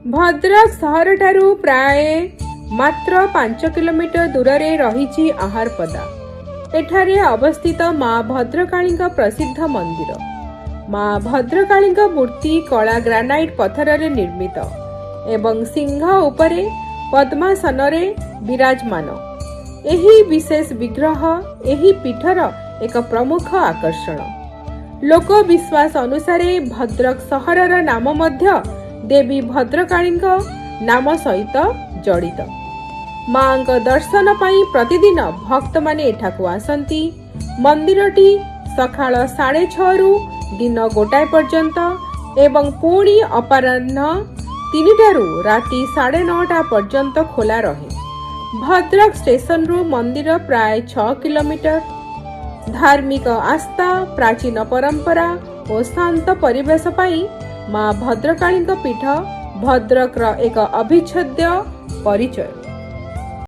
ଭଦ୍ରକ ସହରଠାରୁ ପ୍ରାୟ ମାତ୍ର 5 କିଲୋମିଟର ଦୂରରେ ରହିଛି ଆହାରପଦା। ଏଠାରେ ଅବସ୍ଥିତ ମା ଭଦ୍ରକାଳୀଙ୍କ ପ୍ରସିଦ୍ଧ ମନ୍ଦିର। ମା ଭଦ୍ରକାଳୀଙ୍କ ମୂର୍ତ୍ତି କଳା ଗ୍ରାନାଇଟ୍ ପଥରରେ ନିର୍ମିତ ଏବଂ ସିଂହ ଉପରେ ପଦ୍ମାସନରେ ବିରାଜମାନ। ଏହି ବିଶେଷ ବିଗ୍ରହ ଏହି ପୀଠର ଏକ ପ୍ରମୁଖ ଆକର୍ଷଣ। ଲୋକ ବିଶ୍ୱାସ ଅନୁସାରେ ଭଦ୍ରକ ସହରର ନାମ ମଧ୍ୟ ଦେବୀ ଭଦ୍ରକାଳୀଙ୍କ ନାମ ସହିତ ଜଡ଼ିତ। ମାଙ୍କ ଦର୍ଶନ ପାଇଁ ପ୍ରତିଦିନ ଭକ୍ତମାନେ ଏଠାକୁ ଆସନ୍ତି। ମନ୍ଦିରଟି ସକାଳ 6:30ରୁ ଦିନ 1ଟାଏ ପର୍ଯ୍ୟନ୍ତ ଏବଂ ପୁଣି ଅପରାହ୍ନ 3ଟାରୁ ରାତି 9:30 ପର୍ଯ୍ୟନ୍ତ ଖୋଲା ରହେ। ଭଦ୍ରକ ଷ୍ଟେସନରୁ ମନ୍ଦିର ପ୍ରାୟ 6 କିଲୋମିଟର। ଧାର୍ମିକ ଆସ୍ଥା, ପ୍ରାଚୀନ ପରମ୍ପରା ଓ ଶାନ୍ତ ପରିବେଶ ପାଇଁ ମା ଭଦ୍ରକାଳୀଙ୍କ ପୀଠ ଭଦ୍ରକର ଏକ ଅବିଚ୍ଛେଦ୍ୟ ପରିଚୟ।